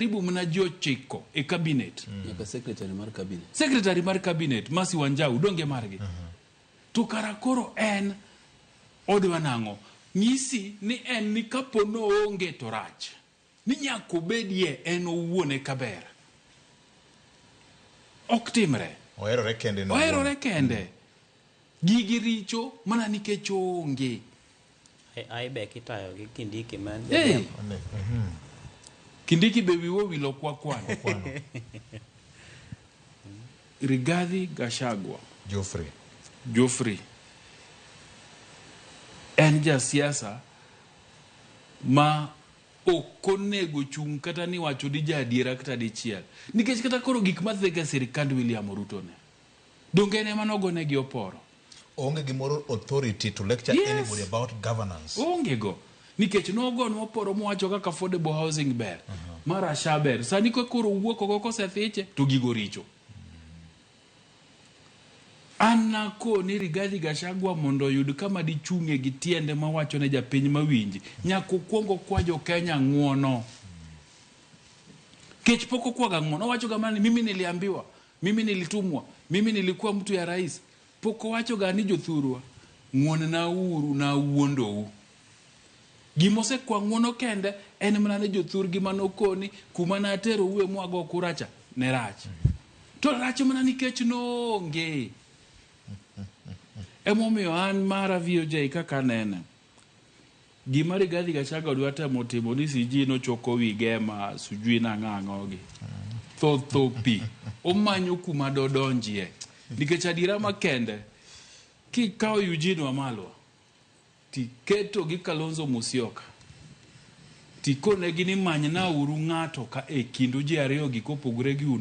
Karibu mana ji ochiko e cabinet. Nyaka secretary mar cabinet. Secretary mar cabinet Mercy Wanjau donge margi. To kara koro en odwa nang'o? Nyisi ni en ni kapo noonge to rach. Ni nyaka obedie en owuon eka ber. Ok timre. Oherore kende no. Oherore kende. Gigi richo mana nikech oonge. IBEC itayo gi Kindiki ma en Hey. jariembo. Kindiki be wiwa owil ok wakwano. Rigathi Gachagua. Geoffrey. Geoffrey en jasiasa ma ok onego chung' kata ni wacho di jaadiera kata dichiel nikech kata koro gik mathege e sirikand William Ruto ne donge en ema nogonegi oporo. Onge gi moral authority to lecture Yes. anybody about governance. Onge go. Nikech nogonwa oporo mowacho kaka affordable housing ber. Mar Asha ber. Sani ka koro owuok oko kosethiche to gigo richo. An nakoni Rigathi Gachagua mondo oyud kama dichung'e gi tiende mawacho ne japiny mawinji, nyaka okwong okwa jo Kenya ng'uono. Kech pok okwaga ng'uono. Owacho ga mana ni mimi niliambiwa, mimi nilitumwa, mimi nilikuwa mtu ya rais. Pok owacho ga ni jothurwa, ng'uon na uru nawuondou. Gima osekwa ng'uono kende en mana ni jothurgi mane okoni kuma nateroue mwago kura cha ne rach. To rach mana nikech noonge. Emomiyo an mara VOJ kaka anene, Gima Rigathi Gachagua dwa temo timo ni CG nochoko wi Gema sijui nang'o ang'o gi. Tho tho pi. Omanyo kuma dodonjie. Nikech adiera makende, kikawo Eugene Wamalwa, tiketo gi Kalonzo Musyoka, tikonegi ni manyna uru ng'ato ka e kindu ji ariyo gi kopogore gi un.